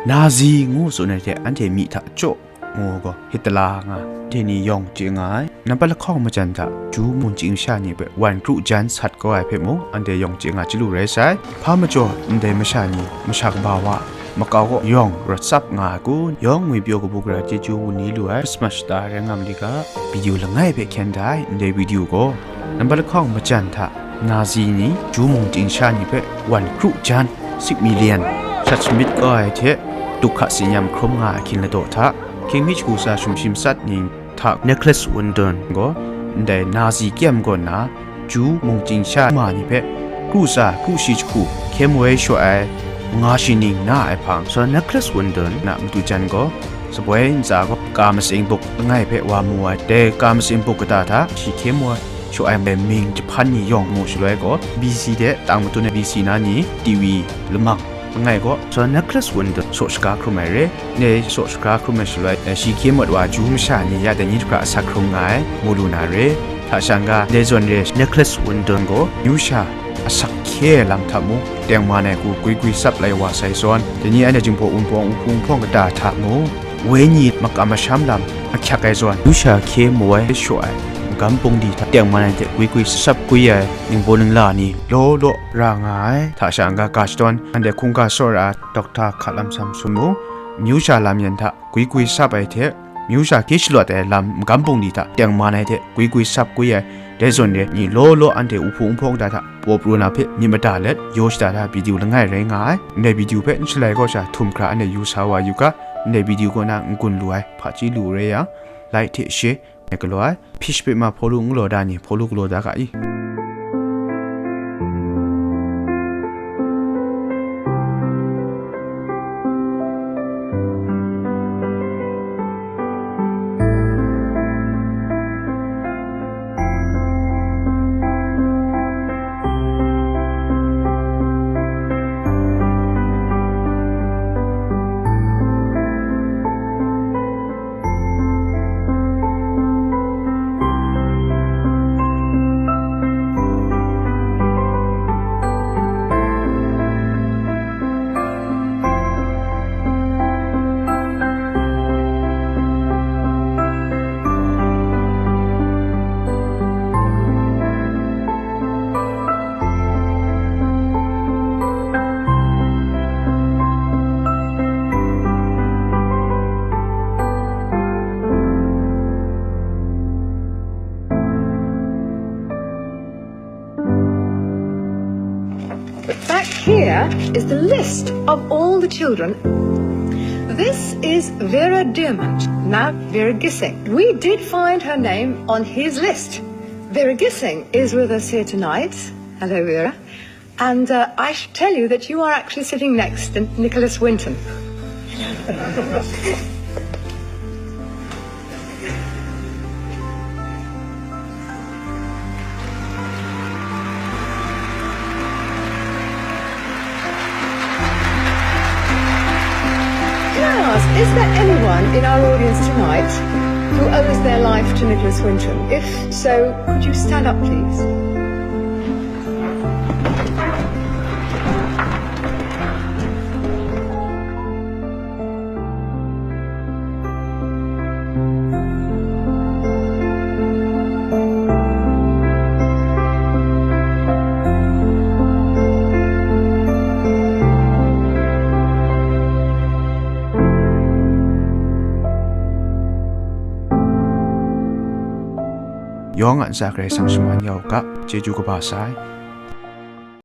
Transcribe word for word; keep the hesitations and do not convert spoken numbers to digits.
Nazi ngu tsun ai hte anhte myi hta chyaw ngu gaw Hitler nga, anhte ni yawng chye nga ai. Nampat lahkawng majan hta Ju mung chying sha ni hpe wan kru jan sat kau ai hpe mung, anhte yawng chye nga chyalu rai sai. Hpa majaw ndai masha ni masha kaba wa makau kaw yawng rawt tsap nga ai kun, yawng ngwi pyaw kabu gara chyeju wun ni lu ai Christmas shata rai nga ma li ga, video langai hpe hkyen da ai ndai video gaw, nampat lahkawng majan hta Nazi ni Ju mung chying sha ni hpe wan kru jan, six million, sat shamyit kau ai hte, duhka tsinyam hkrum nga ai hkying ladaw hta, hkying mi shagu sa sumshi matsat ning hta Nicholas Winton gaw ndai Nazi kyem kaw nna, Ju mung chying sha ma ni hpe kru tsa, kru shi jahku hkye moi shaw ai, nga shi ning na ai hpang, Sir Nicholas Winton na matu jan gaw, saboi ntsa gaw ka matsing buk langai hpe wa mu ai. Dai ka matsing buk kata hta shi hkye moi shaw ai ming jahpan ni yawng mu shaloi gaw, B B C de tang matun ai B B C na ni T V lamang langai gaw, Sir Nicholas Winton saw shaga hkrum ai re. Ndai saw shaga hkrum ai shaloi, eh, shi hkye mawt wa Ju masha ni ya dai ni hkra asak hkrum nga ai, mu lu na re. Hta sha n-ga, dai zawn re Nicholas Winton gaw amyu sha asak hkye ai lam hta mung, tengman ai hku gwi gwi tsap lai wa sai zawn, dai ni anhte jinghpaw wunpawng, wuhpung wuhpawng kata hta mung, wenyi makam masham lam ahkyak ai zawn, amyu sha hkye moi shaw ai magam bungli hta tengman ai hte gwi gwi tsap gwi ai ningbaw ningla ni law law ra nga ai. Hta sha n-ga, ga shadawn anhte hkungga tsawra ai Doctor Hka Lam Sam Sun mung, amyu sha lam yan hta gwi gwi tsap ai hte, amyu sha hkye shalawt ai lam magam bungli hta tengman ai hte gwi gwi tsap gwi ai, dai zawn re ni law law anhte wuhpung wuhpawng kata hta paw pru na hpe myit mada let, yaw shada da video langai rai nga ai. Ndai video hpe n shalai kaw sha htum hkra anhte yu sa wa yu ga, ndai video kaw na n-gun lu ai hpaji lu rai yang, like hte share, galaw ai, P H P ma hpaw lu n galaw da ni, hpaw lu galaw da ga i. But back here is the list of all the children. This is Vera Diamond, now Vera Gissing. We did find her name on his list. Vera Gissing is with us here tonight. Hello, Vera. And, uh, I should tell you that you are actually sitting next to Nicholas Winton. Can I ask, is there anyone in our audience tonight who owes their life to Nicholas Winton? If so, could you stand up, please? Yawng a ntsa Karai Kasang shaman ya u ga, chyeju kaba sai.